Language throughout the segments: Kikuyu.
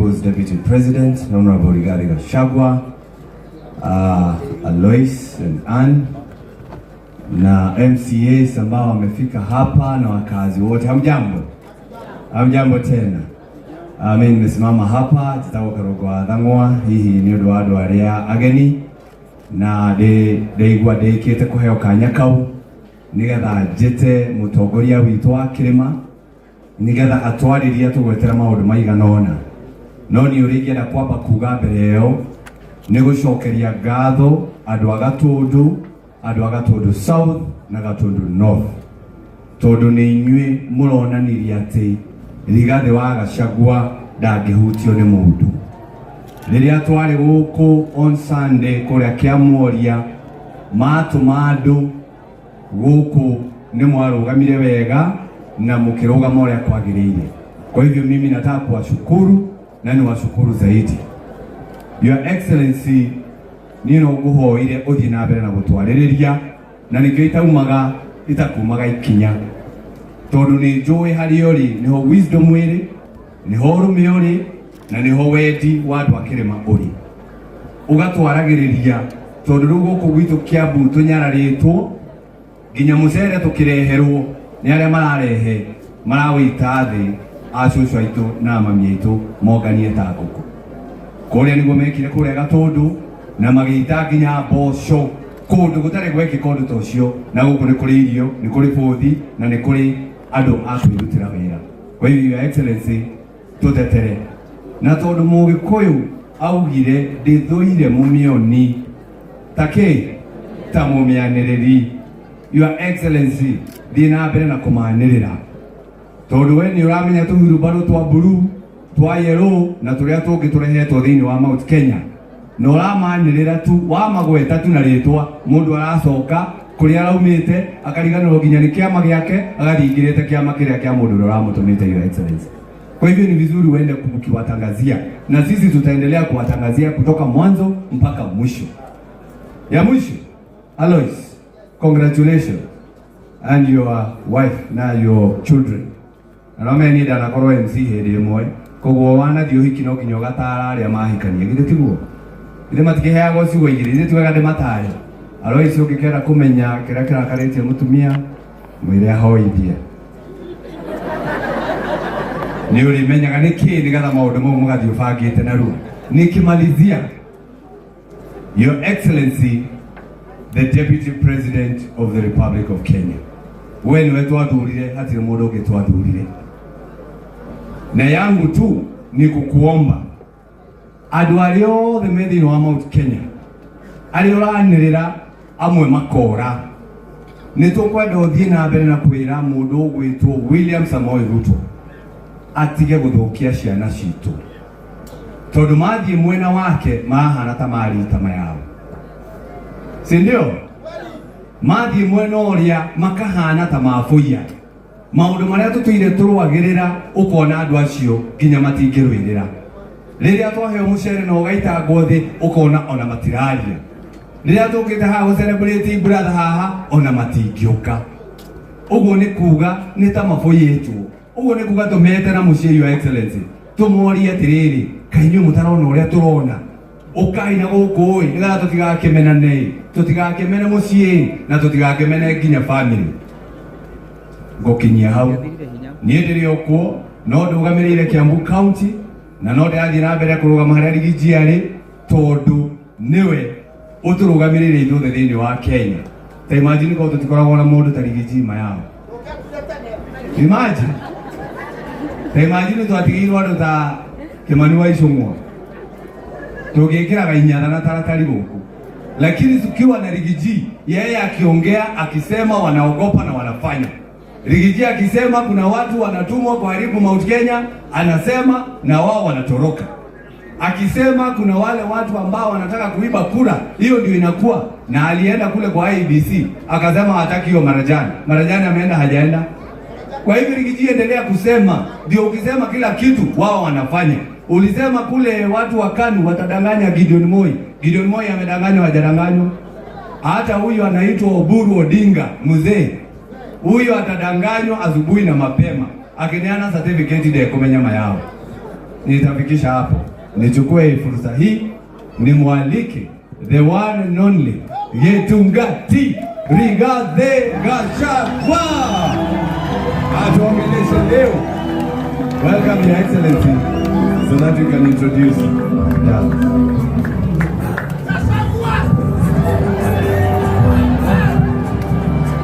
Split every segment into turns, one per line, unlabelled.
People's Deputy President, Honorable Rigathi Gachagua, Alois and Ann na MCAs ambao wamefika hapa na wakazi wote, hamjambo? Hamjambo tena. Mimi nimesimama hapa njĩtagwo Karũngo wa Thang'wa, hihi nĩ ũndũ wa andũ arĩa ageni na ndĩigua ndĩkĩte kũheo kanya kau nĩgetha njĩte mũtongoria witũ wa kĩrĩma nĩgetha atwarĩrie atũgwetera maũndũ maigana ũna. No niĩ ũrĩa ingĩenda kwamba kuga mbere ĩyo nĩ gũcokeria ngatho andũ a Gatũndũ, andũ a Gatũndũ South na Gatũndũ North, tondũ nĩ inyuĩ mũronanirie atĩ Rigathĩ wa Gachagua ndangĩhutio nĩ mũndũ. Rĩrĩa twarĩ gũkũ on Sunday kũrĩa Kĩamuoria, matũma andũ gũkũ nĩ mwarũgamire wega na mũkĩrũgama ũrĩa kwagĩrĩire. Kwa hivyo mimi nataka kuwashukuru na niwashukuru zaidi. Your Excellency, niĩ no ngũhoire ũthiĩ na mbere na gũtwarĩrĩria na nĩkĩo itaumaga itakumaga ikinya, tondũ nĩ njũĩ harĩa ũrĩ nĩho wisdom ĩrĩ, nĩho ũrũme ũrĩ, na nĩho wendi wa andũ a kĩrĩma ũrĩ. Ũgatwaragĩrĩria tondũ rĩu gũkũ gwitũ Kiambu tũnyararĩtwo nginya mũcere tũkĩreherwo nĩ arĩa mararehe marawĩita thĩ acũcũ aitũ na mami aitũ monganie ta ngũkũ. Kũrĩa nĩguo mekire kũrĩa Gatũndũ na magĩita nginya mboco kũndũ gũtarĩ gwekĩka ũndũ ta ũcio, na gũkũ nĩ kũrĩ irio, nĩ kũrĩ bũthi na nĩ kũrĩ andũ a kwĩrutĩra wĩra. Kwa hivyo Your Excellency, tũtetere na tondũ Mũgĩkũyũ augire ndĩthũire mũmĩoni ta kĩ ta mũmĩanĩrĩri. Your Excellency, thiĩ na mbere na kũmanĩrĩra tondũ we nĩ ũramenya tũhurumbarũ twa blue, twa yellow na tũrĩa tũngĩ tũrehetwo thĩinĩ wa Mount Kenya, na ũramanĩrĩra tu wamagweta tu na rĩtwa, mũndũ aracoka kũrĩa araumĩte akariganĩrwo nginya nĩ kĩama gĩake, agathiĩ ingĩrĩte kĩama kĩrĩa kĩa mũndũ ũrĩa ũramũtũmĩte. Your Excellency, kwa hivyo ni vizuri uende ukiwatangazia, na sisi tutaendelea kuwatangazia kutoka mwanzo mpaka mwisho. Ya mwisho, Alois, congratulations and your wife na your children. Na no meni ndanakorwo MC hĩndĩ ĩmwe, koguo wanathiĩ ũhiki no nginya ũgatara arĩa mahikania, githĩ tiguo? Githĩ matikĩheagwo ciugo igĩrĩ? Githĩ ti wega ndĩmatare? Alois, ũngĩkenda kũmenya kĩrĩa kĩrakarĩtie mũtumia, mwĩre ahoithie, nĩ ũrĩmenyaga nĩ kĩĩ, nĩgetha maũndũ mau mũgathiĩ ũbangĩte narua. Nikimalizia, Your Excellency, the Deputy President of the Republic of Kenya, we nĩwe twathurire, hatirĩ mũndũ ũngĩ twathurire, na yangu tu ni kukuomba andũ arĩa othe me thĩinĩ wa Mount Kenya, arĩa ũranĩrĩra amwe makora, nĩ tũkwenda ũthiĩ na mbere na kwĩra mũndũ ũgwĩtwo William Samoei Ruto atige gũthũkia ciana citũ, tondũ mathiĩ mwena wake marahana ta marita mayao, si ndio? Mathiĩ mwena ũrĩa makahana ta mabũiya. Maũndũ marĩa tũtũire tũrũagĩrĩra, ũkona andũ acio nginya matingĩrũĩrĩra. Rĩrĩa twaheo mũcere na ũgaitangwo thĩ, ũkona ona matiraria. Rĩrĩa tũkĩte haha gũ celebrate brother haha, ona matingĩũka. Ũguo nĩ kuga nĩ ta mabũyĩtwo. Ũguo nĩ kuga tũmete na mũciĩ, Your Excellency, tũmorie atĩrĩrĩ, kaĩ inyuĩ mũtarona ũrĩa tũrona? Ũkai na gũkũ ĩ, nĩgetha tũtigakĩmenane, tũtigakĩmene mũciĩ na tũtigakĩmene nginya family. Ngũkinyia hau, niĩ ndĩrĩ o kuo no ndũgamĩrĩire Kiambu County na no ndĩrathiĩ na mbere kũrũgama harĩa Riggy G arĩ, tondũ nĩwe ũtũrũgamĩrĩire ithuothe thĩinĩ wa Kenya. Ta imagine korwo tũtikoragwo na mũndũ ta Riggy G mayao. Imagine, ta imagine twatigĩirwo andũ ta Kimani wa Ichung'wa, tũngĩkĩraga inyatha na taratari gũkũ, lakini tukiwa na Riggy G, yeye akiongea, akisema, wanaogopa na wanafanya. Riggy G akisema kuna watu wanatumwa kuharibu Mount Kenya, anasema na wao wanatoroka. Akisema kuna wale watu ambao wanataka kuiba kura, hiyo ndio inakuwa. Na alienda kule kwa IEBC akasema hataki hiyo Marajani. Marajani ameenda, hajaenda? Kwa hivyo Riggy G, endelea kusema, ndio ukisema kila kitu wao wanafanya. Ulisema kule watu wa KANU watadanganya Gideon Moi. Gideon Moi amedanganywa, hajadanganywa? Hata huyu anaitwa Oburu Odinga mzee, huyu atadanganywa asubuhi na mapema, akineana certificate de kumenya mayao. Nitafikisha hapo, nichukue hii fursa hii nimwalike the one and only Gitungati Rigathi Gachagua atuongeleshe leo. Welcome, Your Excellency, so that you can introduce. Yeah.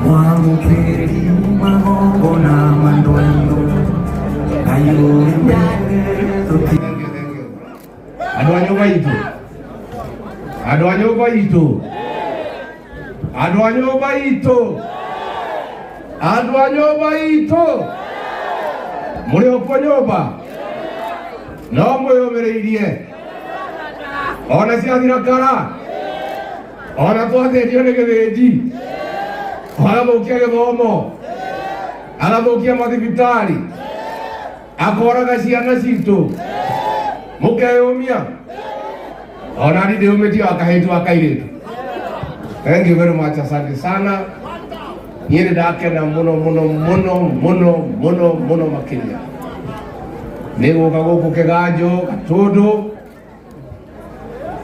Mwamũkĩri magongona mandwendo Ngai ũrĩ mbere tũti
Thank you, thank you. Andũ a nyũmba itũ, andũ a nyũmba itũ, andũ a nyũmba itũ, andũ a nyũmba itũ, mũrĩ o kuo nyũmba no mwĩyũmĩrĩirie ona ciathira kara ona twathĩnio nĩ gĩthĩnji agathũkia gĩthomo agathũkia mathibitarĩ akoraga ciana citũ mũkeyũmia ona ni ndĩyũmĩtie wa kahĩtu wa kairĩtu. Thank you very much, asante sana. Niĩ nĩ ndakena mũno mũno mũno mũno mũno mũno makĩria nĩ gũka gũkũ Kĩganjo Gatũndũ,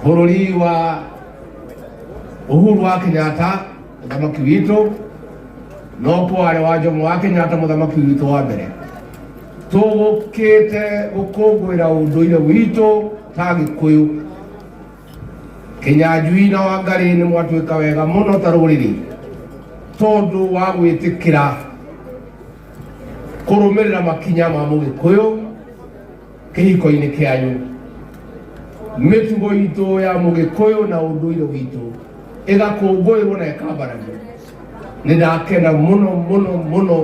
bũrũri wa Uhuru wa Kenyatta, mũthamaki witũ, no kwarĩ wa Jomo wa Kenyatta, mũthamaki witũ wa mbere. Tũgũkĩte gũkũngũĩra ũndũire witũ ta Gĩkũyũ. Kĩnyanjui na Wangarĩ nĩ mwatuĩka wega mũno ta rũrĩrĩ tondũ wa gwĩtĩkĩra kũrũmĩrĩra makinya ma mũgĩkũyũ kĩhiko-inĩ kĩanyu. Mĩtugo itũ ya mũgĩkũyũ na ũndũire witũ ĩgakũngũĩrwo na ĩkambarario. Nĩ ndakena mũno mũno mũno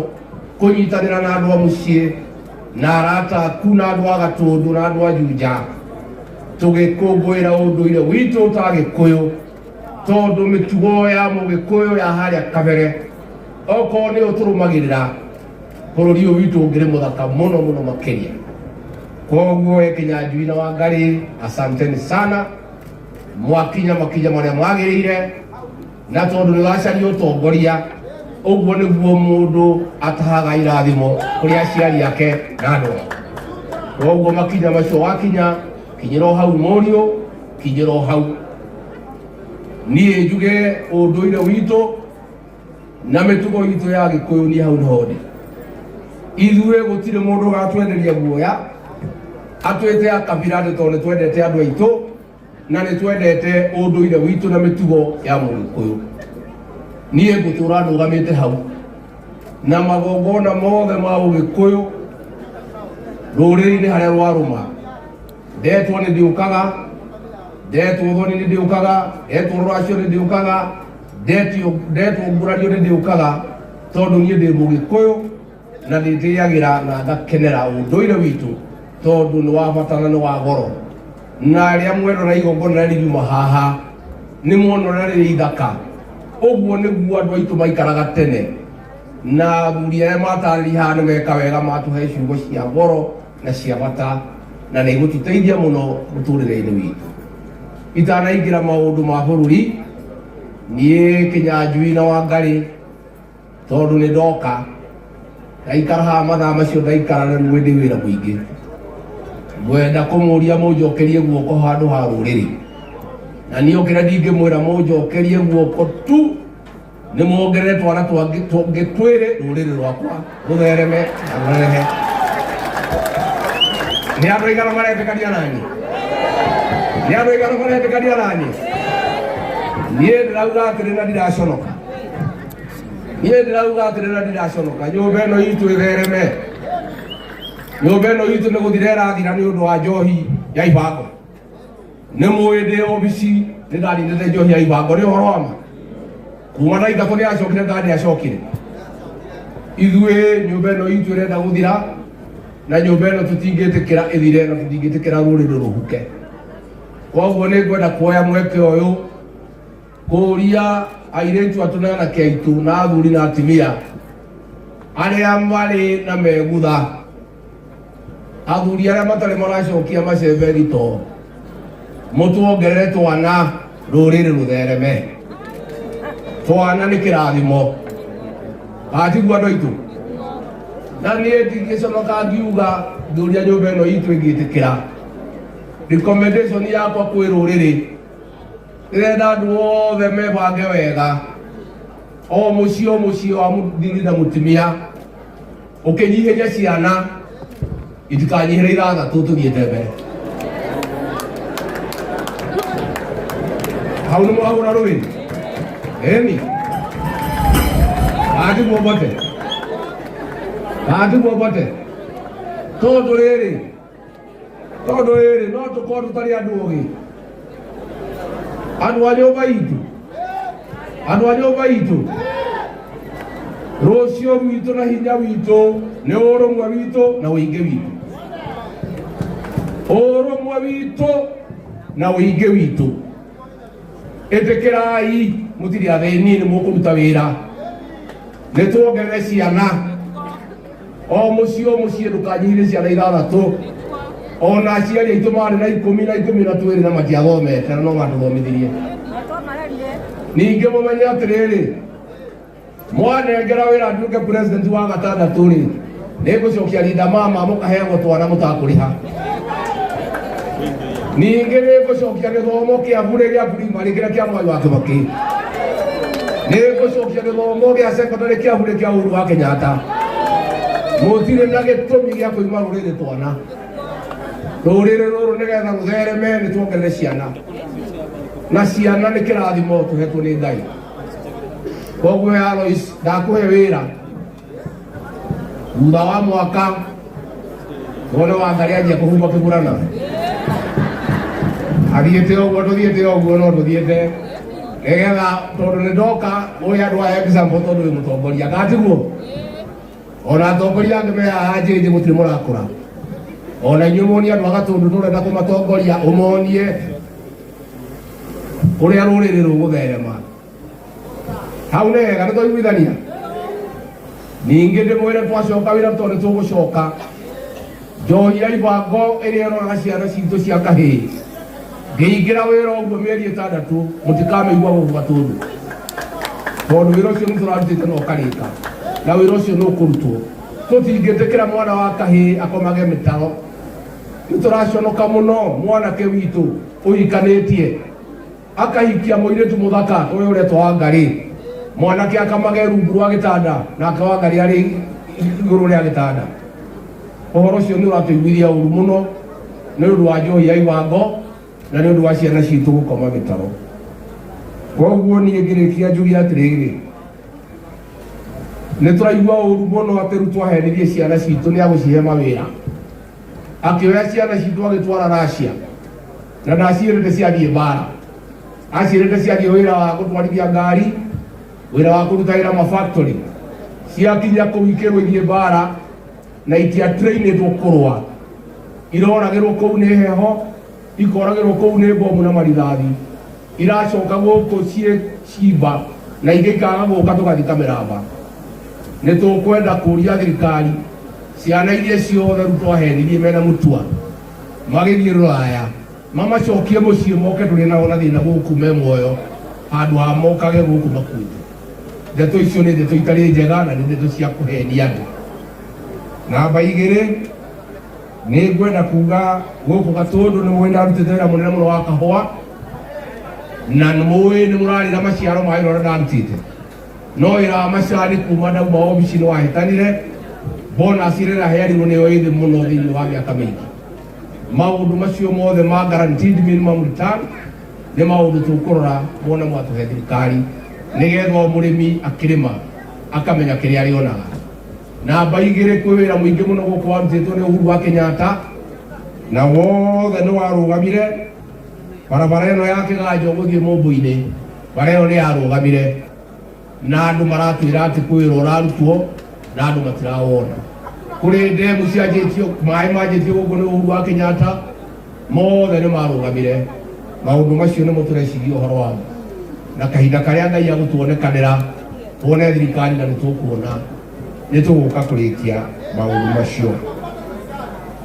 kũnyitanĩra na andũ a mũciĩ na arata aku na andũ a Gatũndũ na andũ a Juja tũgĩkũngũĩra ũndũire witũ ta Gĩkũyũ, tondũ mĩtugo ya mũgĩkũyũ ya harĩa kabere okorwo nĩ ũtũrũmagĩrĩra bũrũri ũyũ witũ ũngĩrĩ mũthaka mũno mũno makĩria. Koguo Kĩnyanjui na Wangarĩ, asanteni sana, mwakinya makinya marĩa mwagĩrĩire, na tondũ nĩ wacaria ũtongoria ũguo nĩguo mũndũ atahaga irathimo kũrĩ aciari ake na andũ ao. Koguo makinya macio wakinya, kinyĩra o hau mũriũ, kinyĩra o hau. Niĩ njuge ũndũire witũ na mĩtugo itũ ya Gĩkũyũ, niĩ hau nĩho ndĩ. Ithuĩ gũtirĩ mũndũ ũgatwenderia guoya atwĩte akabira nĩ tondũ nĩ twendete andũ aitũ na nĩ twendete ũndũire witũ na mĩtugo ya mũgĩkũyũ. Niĩ ngũtũra ndũgamĩte hau na magongona mothe ma ũgĩkũyũ rũrĩrĩ-inĩ harĩa rwarũma. Ndetwo nĩ ndĩũkaga, ndetwo thoni nĩ ndĩũkaga, ndetwo rũracio nĩ ndĩũkaga, ndetwo ngurario nĩ ndĩũkaga, tondũ niĩ ndĩ mũgĩkũyũ na nĩ ndĩagĩra na ngakenera ũndũire witũ tondũ nĩ wa bata na nĩ wa goro. Na arĩa mwerora igongona rĩrĩ riuma haha nĩ muona ũrĩa rĩrĩ ithaka. Ũguo nĩguo andũ aitũ maikaraga tene, na athuri arĩa matarĩria haha nĩ meka wega matũhe ciugo cia goro na cia bata na nĩ igũtũteithia mũno mũtũrĩre-inĩ witũ. Itanaingĩra maũndũ ma bũrũri, niĩ Kĩnyanjui na Wangarĩ, tondũ nĩ ndoka ndaikara haha mathaa macio ndaikara na nĩ ndĩ wĩra mũingĩ, ngwenda kũmũria mũnjokerie guoko handũ ha rũrĩrĩ. Na niĩ okĩra ndingĩmwĩra mũnjokerie guoko tu, nĩ muongerere twana tũngĩ twĩrĩ rũrĩrĩ rwakwa rũthereme na rũnenehe. Nĩ andũ aigana maretĩkania nani? Nĩ andũ aigana maretĩkania nani? Niĩ ndĩrauga atĩrĩ na ndiraconoka, niĩ ndĩrauga atĩrĩ na ndiraconoka, nyũmba ĩno itũ ĩthereme. Nyũmba ĩno itũ nĩ gũthira ĩrathira nĩ ũndũ wa njohi ya ibango. Nĩ mũĩ ndĩ obici nĩ ndaninĩte njohi ya ibango, nĩ ũhoro wa ma. Kuma ndaingatwo nĩ acokire nga acokire. Ithuĩ nyũmba ĩno itũ ĩrenda gũthira, na nyũmba ĩno tũtingĩtĩkĩra ĩthire na tũtingĩtĩkĩra rũrĩrĩ rũhuke. Koguo nĩ ngwenda kuoya mweke ũyũ kũria airĩtu atũ na anake aitũ na athuri na atumia arĩa marĩ na megutha, athuri arĩa matarĩ maracokia macembe thitoo, mũtuongerere twana rũrĩrĩ rũthereme. Twana nĩ kĩrathimo atiguo andũ aitũ? Na niĩ ndingĩconoka ngiuga ngĩũria nyũmba ĩno itũ ĩngĩtĩkĩra. Recommendation yakwa kwĩ rũrĩrĩ, ndĩrenda andũ othe mebange wega, o mũciĩ o mũciĩ wa mũthuri na mũtumia, ũkĩnyihĩria ciana itikanyihĩre ithathatũ, tũthiĩte mbere. Hau nĩ mwahũra rũĩ ĩni atiguo mbote, atiguo mbote, tondũ rĩrĩ, tondũ rĩrĩ, no tũkorwo tũtarĩ andũ ogĩ, andũ a nyũmba itũ, andũ a nyũmba itũ. Rũciũ rwitũ na hinya witũ nĩ ũrũmwe witũ na ũingĩ witũ, ũrũmwe witũ na ũingĩ witũ. Ĩtĩkĩrai mũtirĩ athĩni, nĩ mũkũruta wĩra, nĩ tuongerere ciana. O mũciĩ o mũciĩ ndũkanyihire ciana ithathatũ. Ona aciari aitũ marĩ na 12 na 12 na matiathomete, na no matũthomithirie. Ningĩ mũmenye atĩrĩrĩ, mwanengera wĩra nduĩke president wa gatandatũ rĩ, nĩ ngũcokia rinda mama mũkaheagwo twana mũtakũrĩha. Ningĩ nĩ ngũcokia gĩthomo kĩa bure gĩa primary kĩrĩa kĩa Mwai wa Kĩbakĩ, nĩ ngũcokia gĩthomo gĩa secondary kĩa bure kĩa Uhuru wa Kenyatta. Mũtirĩ na gĩtũmi gĩa kũima rũrĩrĩ twana. Rũrĩrĩ rũrũ nĩgetha rũthereme nĩ tuongerere ciana, na ciana nĩ kĩrathimo tũhetwo nĩ Ngai. Koguo Alois, ndakũhe wĩra thutha wa mwaka, wone Wangari anjia kũhumba kĩgurana athiĩte ũguo, tũthiĩte ũguo, no tũthiĩte nĩgetha tondũ nĩ ndoka ũyũ andũ aya example, tondũ wĩ mũtongoria gatiguo. Ona atongoria angĩ me haha njĩnjĩ gũtirĩ mũrakũra, ona inyuĩ muonie andũ a Gatũndũ tũrenda kũmatongoria, ũmonie ũrĩa rũrĩrĩ rũgũtherema. Hau nĩ hega, nĩ twaiguithania. Ningĩ ndĩmwĩre, twacoka wĩra, tondũ nĩ tũgũcoka, njohi ya ibango ĩrĩa ĩroraga ciana citũ cia kahĩĩ, ngĩingĩra wĩra ũguo mĩeri 6, mũtikamĩigua gũkũ Gatũndũ, tondũ wĩra ũcio nĩ tũrarutĩte na ũkarĩka, na wĩra ũcio nĩ ũkũrutwo. Tũtingĩtĩkĩra mwana wa kahĩĩ akomage mĩtaro. Nĩ tũraconoka mũno, mwanake witũ ũhikanĩtie akahikia mũirĩtu mũthaka ũyũ ũretwo Wangari, mwanake akamage rungu rwa gĩtanda, nake Wangari arĩ igũrũ rĩa gĩtanda. Ũhoro ũcio nĩ ũratũiguithia ũru mũno nĩ ũndũ wa njohi ya iwango na nĩ ũndũ wa ciana citũ gũkoma mĩtaro. Koguo niĩ ngĩrĩkia njuge atĩrĩrĩ, nĩ tũraigua ũru mũno atĩ rĩu twahenirie ciana citũ nĩ agũcihe mawĩra, akĩoya ciana citũ agĩtwara Russia, na ndaciĩrĩte ciathiĩ mbara, aciĩrĩte ciathiĩ wĩra wa gũtwarithia ngari, wĩra wa kũruta wĩra ma factory. Ciakinya kũu ikĩrwo ithiĩ mbara, na itiatrainĩtwo kũrũa. Iroragĩrwo kũu nĩ heho, ikoragĩrwo kũu nĩ bomu na marithathi, iracoka gũkũ ciĩ cimba, na ingĩ ikaga gũka tũgathika mĩramba. Nĩ tũkwenda kũria thirikari, ciana iria ciothe rĩu twahenirie mena mũtua magĩthiĩ rũraya, mamacokie mũciĩ, moke tũrĩ nao na thĩna gũkũ me muoyo, handũ ha mokage gũkũ makuĩte. Ndeto icio nĩ ndeto itarĩ njega na nĩ ndeto cia kũhenia andũ. Namba 2, nĩ ngwenda kuga gũkũ Gatũndũ nĩ mũĩ ndarutĩte wĩra mũnene mũno wa kahũa, na nĩ mũĩ nĩ mũrarĩra maciaro ma wĩra ũrĩa ndarutĩte, no wĩra wa macani kuma ndauma obici nĩ wahĩtanire. Bonus ĩrĩa ĩraheanirwo nĩyo ĩthĩ mũno thĩinĩ wa mĩaka mĩingĩ. Maũndũ macio mothe ma guaranteed minimum return nĩ maũndũ tũkũrora muone mwatũhe thirikari, nĩgetha o mũrĩmi akĩrĩma akamenya kĩrĩa arĩonaga. Namba 2, kwĩ wĩra mũingĩ mũno gũkũ warutĩtwo nĩ Uhuru wa Kenyatta na wothe nĩ warũgamire. Barabara ĩno ya Kĩganjo gũthiĩ Mũmbũ-inĩ, bara ĩyo nĩ yarũgamire, na andũ maratwĩra atĩ kwĩ wĩra ũrarutwo na andũ matirawona. Kũrĩ ndemu cianjĩtio, maĩ manjĩtio gũkũ nĩ Uhuru wa Kenyatta, mothe nĩ marũgamire. Maũndũ macio nĩmo tũreciria ũhoro wamo, na kahinda karĩa Ngai agũtuonekanĩra tuone thirikari na nĩ tũkuona nĩ tũgũka kũrĩkia maũndũ macio.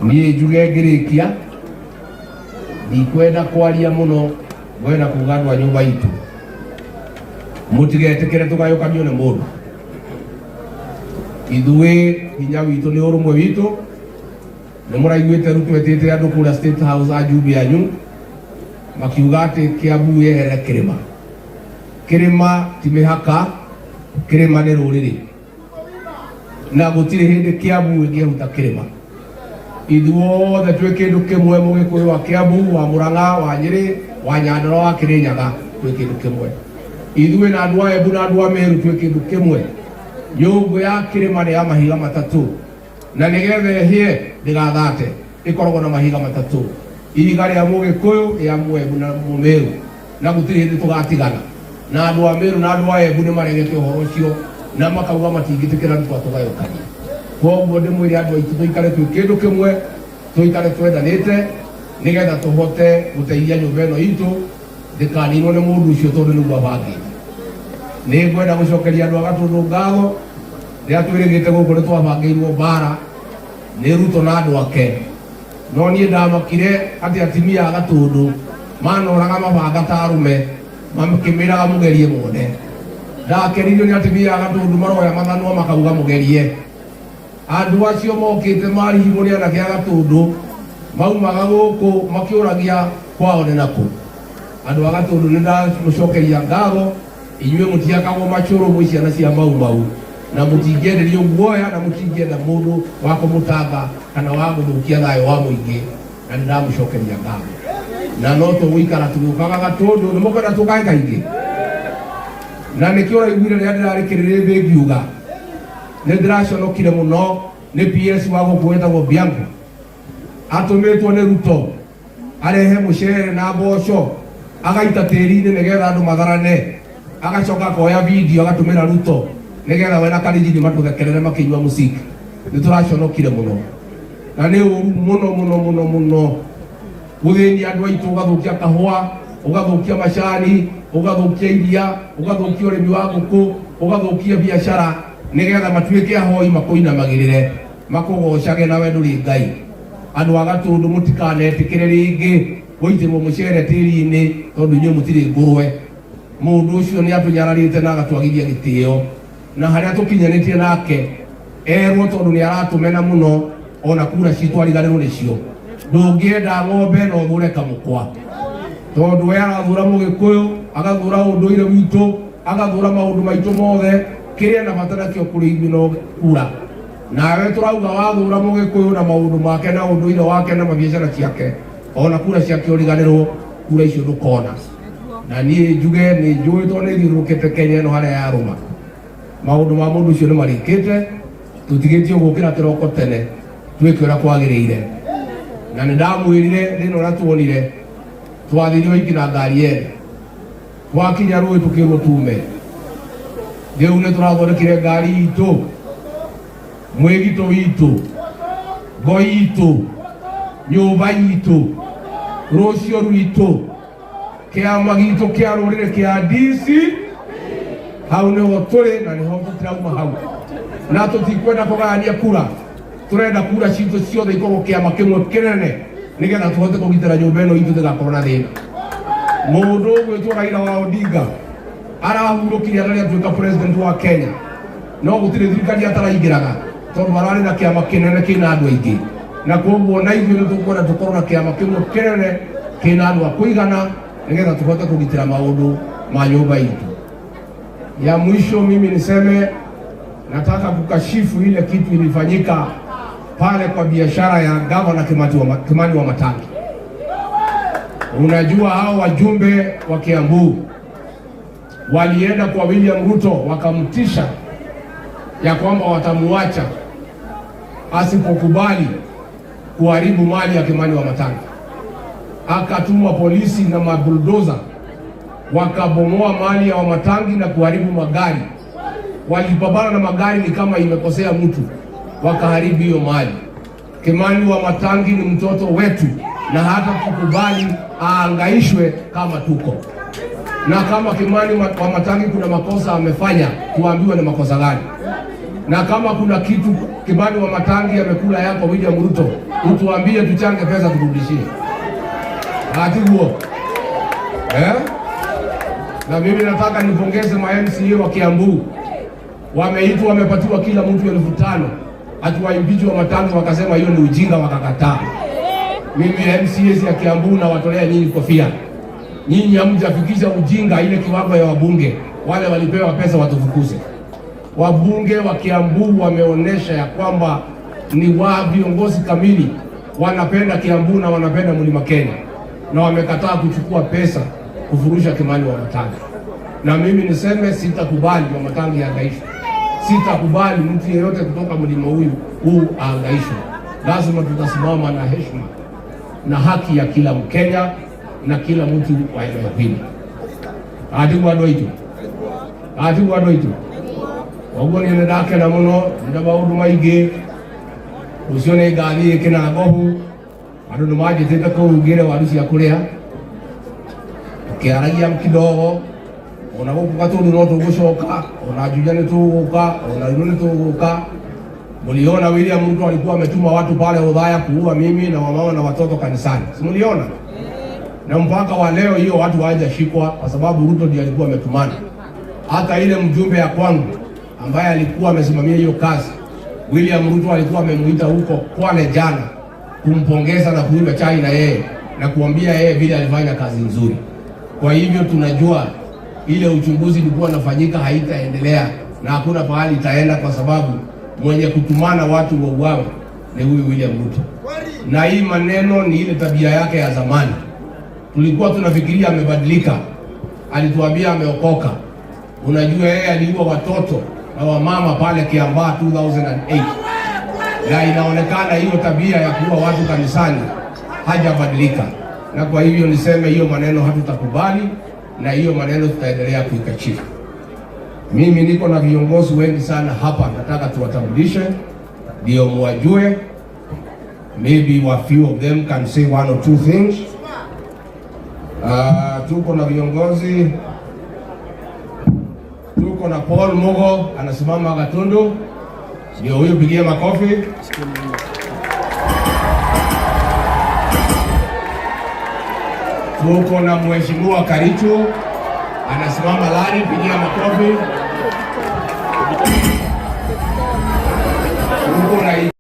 Niĩ njuge ngĩrĩkia, ndikwenda kwaria mũno, ngwenda kuga andũ a nyũmba itũ mũtigetĩkĩre tũgayũkanio nĩ mũndũ. Ithuĩ hinya witũ nĩ ũrũmwe witũ. Nĩ mũraiguĩte Ruto etĩte andũ kũrĩa State House ajumbe anyu makiuga atĩ Kiambu yehere kĩrĩma. Kĩrĩma ti mĩhaka, kĩrĩma nĩ rũrĩrĩ, na gũtirĩ hĩndĩ Kiambu ĩngĩehuta kĩrĩma. Ithuothe twĩ kĩndũ kĩmwe, Mũgĩkũyũ wa Kiambu, wa Murang'a, wa Nyĩrĩ, wa Nyandarua, wa Kĩrĩnyaga, twĩ kĩndũ kĩmwe. Ithuĩ na andũ a Embu na andũ a Meru twĩ kĩndũ kĩmwe. Nyũngũ ya kĩrĩma nĩ ya mahiga matatũ, na nĩgetha ĩhĩe ndĩgathate, ĩkoragwo na mahiga matatũ: ihiga rĩa Mũgĩkũyũ, rĩa Mwembu na Mũmeru, na gũtirĩ hĩndĩ tũgatigana. Na andũ a Meru na andũ a Embu nĩ maregete ũhoro ũcio na makauga matingĩtĩkĩra Ruto atũgayũkanie. Koguo ndĩmwĩre andũ aitũ tũikare twĩ kĩndũ kĩmwe, tũikare twendanĩte, nĩgetha tũhote gũteithia nyũmba ĩno itũ ndĩkaninwo nĩ mũndũ ũcio, tondũ nĩguo abangĩte. Nĩ ngwenda gũcokeria andũ a Gatũndũ ngatho. Rĩrĩa twĩrĩgĩte gũkũ nĩ twabangĩirwo mbara nĩ Ruto na andũ ake, no niĩ ndamakire atĩ atimia a Gatũndũ manoraga mabanga ta arũme, makĩmĩraga mũgerie muone. Ndakenirio nĩ atimia a Gatũndũ maroya mathanwa makauga mũgerie. Andũ acio mokĩte marihirwo nĩ anake a Gatũndũ maumaga gũkũ makĩũragia kwao nĩ nakũ. Andũ a Gatũndũ, nĩ ndamũcokeria ngatho. Inyuĩ mũtiakagwo macũrũ, mwĩ ciana cia Mau Mau, na mũtingĩenderio guoya, na mũtingĩenda mũndũ wa kũmũtanga kana wa gũthũkia thayũ wa mũingĩ, na nĩ ndamũcokeria ngatho. Na no tũgũikara tũgĩũkaga Gatũndũ. Nĩ mũkwenda tũkae kaingĩ, na nĩkĩo ũraiguire rĩrĩa ndĩrarĩ kĩrĩrĩmbĩ ngiuga nĩ ndĩraconokire mũno nĩ PS wa gũkũ wĩtagwo Bianco, atũmĩtwo nĩ Ruto arehe mũcere na mboco agaita tĩri-inĩ nĩgetha andũ matharane, agacoka akoya video agatũmĩra Ruto nĩgetha we na Karinjini matũthekerere makĩnyua mũciki. Nĩ tũraconokire mũno, na nĩ ũru mũno mũno mũno mũno gũthĩnia andũ aitũ, ũgathũkia kahũa, ũgathũkia macani, ũgathũkia iria, ũgathũkia ũrĩmi wa ngũkũ, ũgathũkia biacara, nĩgetha matuĩke ahoi makũinamagĩrĩre makũgocage nawe ndũrĩ Ngai. Andũ a Gatũndũ, mũtikanetĩkĩre rĩngĩ gũitĩrwo mũcere tĩri-inĩ, tondũ inyuĩ mũtirĩ ngũrwe. Mũndũ ũcio nĩ atũnyararĩte na agatwagithia gĩtĩo, na harĩa tũkinyanĩtie nake erwo, tondũ nĩ aratũmena mũno, ona kura citũ ariganĩrwo nĩcio. Ndũngĩenda ng'ombe no ũthũre kamũkwa, tondũ we arathũra Mũgĩkũyũ, agathũra ũndũire witũ, agathũra maũndũ maitũ mothe. Kĩrĩa na bata nakĩo kũrĩ ithuĩ no kura. Nawe tũrauga wathũra Mũgĩkũyũ na maũndũ make na ũndũire wake na mabiacara ciake, ona kura ciake ũriganĩrwo, kura icio ndũkona. Na niĩ njuge nĩ njũĩ, tondũ nĩ thiũrũrũkĩte Kenya ĩno harĩa yarũma. Maũndũ ma mũndũ ũcio nĩ marĩkĩte. Tũtigĩtio gũkĩra kĩroko tene twĩke ũrĩa kwagĩrĩire, na nĩ ndamwĩrire thĩna ũrĩa tuonire. Twathire ũhiki na ngari ene, twakinya rũĩ tũkĩrwo tume. Rĩu nĩ tũrathondekire ngari itũ, mwĩgito witũ, ngo itũ, nyũmba itũ, rũcio rwitũ, kĩama gitũ kĩa rũrĩrĩ kĩa DC. Hau nĩho tũrĩ na nĩho tũtirauma hau, na tũtikwenda kũgayania kura. Tũrenda kura citũ ciothe ikorwo kĩama kĩmwe kĩnene, nĩgetha tũhote kũgitĩra nyũmba ĩno itũ ndĩgakorwo na thĩna. Mũndũ ũgwĩtwo Raila wa Odinga arahurũkire atarĩ atuĩka president wa Kenya, no gũtirĩ thirikari ataraingĩraga, tondũ ararĩ na kĩama kĩnene kĩna andũ aingĩ. Na koguo na ithuĩ nĩ tũkwenda tũkorwo na kĩama kĩmwe kĩnene kĩna andũ a kũigana, nĩgetha tũhote kũgitĩra maũndũ ma nyũmba itũ. Ya mwisho, mimi niseme nataka kukashifu ile kitu ilifanyika pale kwa biashara ya gavana Kimani Wamatangi. Unajua hao wajumbe wa Kiambu walienda kwa William Ruto wakamtisha ya kwamba watamuacha asipokubali kuharibu mali ya Kimani Wamatangi. Akatuma polisi na mabuldoza wakabomoa mali ya Wamatangi na kuharibu magari. Walipambana na magari ni kama imekosea mtu, wakaharibu hiyo mali. Kimani Wamatangi ni mtoto wetu, na hata tukubali aangaishwe kama tuko na kama Kimani Wamatangi kuna makosa amefanya, tuambiwe ni makosa gani, na kama kuna kitu Kimani Wamatangi amekula yako William Ruto, utuambie tuchange pesa turudishie. Hatiguo, eh? Na mimi nataka nipongeze ma MCA wa Kiambu, wameitwa, wamepatiwa kila mtu 5,000. Ati waimpeach Wamatangi wakasema hiyo ni ujinga, wakakataa. Mimi MCAs ya Kiambu nawatolea nyinyi kofia. Nyinyi hamjafikisha ujinga ile kiwango ya wabunge wale walipewa pesa watufukuze. Wabunge wa Kiambu wameonyesha ya kwamba ni wa viongozi kamili, wanapenda Kiambu na wanapenda Mlima Kenya, na wamekataa kuchukua pesa kufurusha Kimani Wamatangi. Na mimi niseme sitakubali Wamatangi ahangaishwe, sitakubali mtu yeyote kutoka mlima huyu huu ahangaishwe. Lazima tutasimama na heshima na haki ya kila Mkenya na kila mtu wa eneo hili. Atiguo andũ aitũ, atiguo andũ aitũ, koguo niĩ nĩndakena mũno nda maũndũ maingĩ. Rũciũ nĩ ngathiĩ Kĩnangohu, andũ nĩ manjĩtĩte kũu ngĩre waru cia kũrĩa, tũkĩaragia kidogo. Ona gũkũ Gatũndũ no tũgũcoka, ona Juja nĩ tũgũka, ona Ruiru nĩ tũgũka. Mliona William Ruto alikuwa ametuma watu pale Othaya kuua mimi na wamama na watoto kanisani, si mliona? Na mpaka wa leo hiyo watu hawajashikwa kwa sababu Ruto ndiye alikuwa ametumana. Hata ile mjumbe ya kwangu ambaye alikuwa amesimamia hiyo kazi, William Ruto alikuwa amemuita huko Kwale jana kumpongeza na kunywa chai na yeye na kuambia yeye vile alifanya kazi nzuri. Kwa hivyo tunajua ile uchunguzi ilikuwa inafanyika haitaendelea na hakuna pahali itaenda, kwa sababu mwenye kutumana watu wauawe ni huyu William Ruto. Na hii maneno ni ile tabia yake ya zamani. Tulikuwa tunafikiria amebadilika, alituambia ameokoka. Unajua yeye aliua watoto na wamama pale Kiambaa 2008, na inaonekana hiyo tabia ya kuua watu kanisani hajabadilika, na kwa hivyo niseme hiyo maneno hatutakubali, na hiyo maneno tutaendelea kuikashifu. Mimi niko na viongozi wengi sana hapa, nataka tuwatambulishe ndio muwajue. Maybe a few of them can say one or two things. Tuko na viongozi, tuko na Paul Mugo anasimama Gatundu, ndio huyu, pigia makofi. Tuko na Mheshimiwa Karichu anasimama Lari, pigia makofi. Tuko na